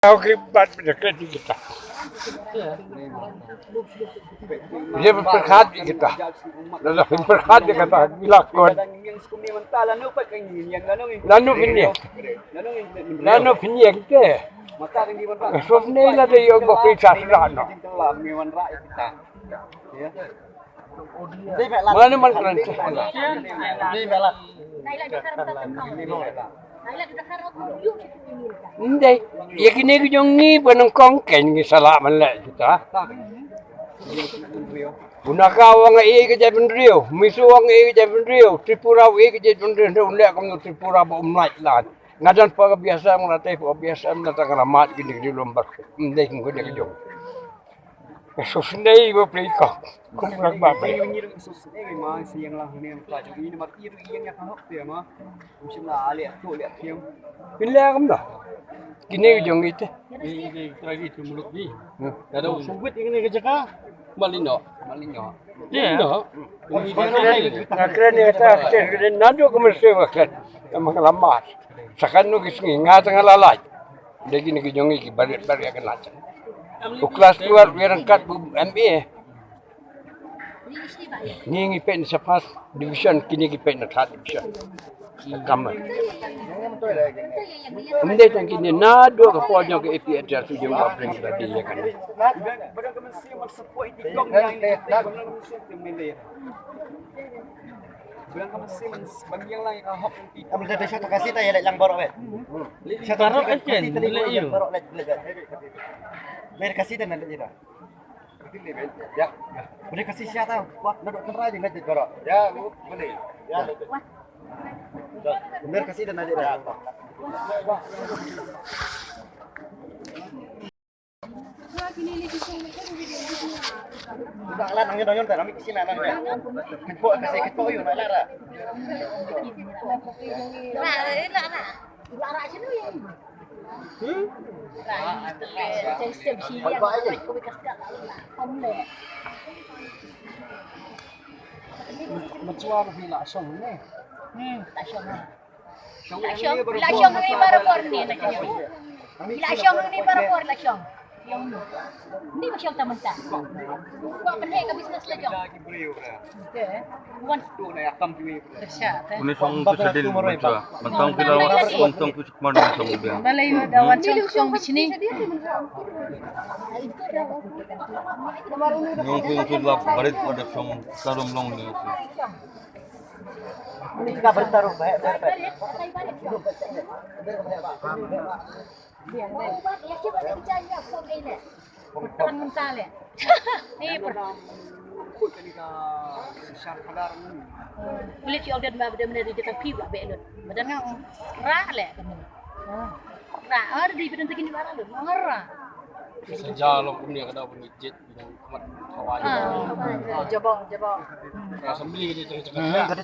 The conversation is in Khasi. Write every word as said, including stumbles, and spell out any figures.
Kau kri bat pada kri kita. Dia berkat kita. Dah berkat dia kata, bila kon. Lanu pini. Lanu pini kita. Sufne la de yo bok kita. Mane man kren. Ndai, ïa kine ki jong ngi ba nang kong ken ngi salah man leh kita. Bunaka wa nga ïa ka jaitbynriew, Mizo wa nga ïa ka jaitbynriew, Tripura wa ïa ka jaitbynriew, nda un leh kum Tripura ba um lait lan. Nga don pa ka biasa, nga te pa ka biasa, nga ta nga mat kine ki lum bar. Ndai kum kine ki jong. Sufne ba play ko. Kum lang ba play. Pin leh kam da. Kine ki jong ite. Malino. Malino. Nga kren ïa ta, kren nado ka mesti wa kren. Ka ma ka lamar. Sakan nu ki sngi nga ta nga lalai. Dagi ni ki jong ngi ki barit barit ka nat. U klas dua u rangkat bu M A. Ngi ngi peit na sa first division, kine ki peit na third division. Kam. Ym dei tang kine, nado ka por jong ka A P H L C jong ka Bring ka dei ïa kane. Am da da shata kasi ta ïa leh lang baroh weh. Shata kasi ta ïa leh lang baroh leh leh. Leh kasi ta na leh ïa. Ya. Boleh kasi shata. Wah, na dok tengah je leh baroh. Ya, boleh. Ya. Boleh kasi ta na leh. Ba la nang nyon nyon ta nang mih sini nang nyon. Kit po kasi kit po yu na la ra. La la la. La ra sini yu. Hmm? La. Ceng stem si yang. Ko bi kasi la la. Om le. Machua ko bi la shong ne. Hmm, la shong. La shong, la shong ni baroh por ni na kanya. La shong ni baroh por la shong. Ni ba shong ta mynta. Ko pynheh ka business la shong. Okay. Wan tu na ya kam tu. Uni shong tu sedil mynta. Mynta ki la wan shong tu kumno shong biang. Balei da wan shong shong bishni. Nung ku ku la barit pada shong sarum long ni. Ni per. Boleh ki order ma benda benda di kita pi ba belun. Benda ra le kamu. Ra ada di benda takin di barang lu. Ra. Sejak lo kumni kada pun jet. Jabo, jabo. Assembly ni cakap-cakap.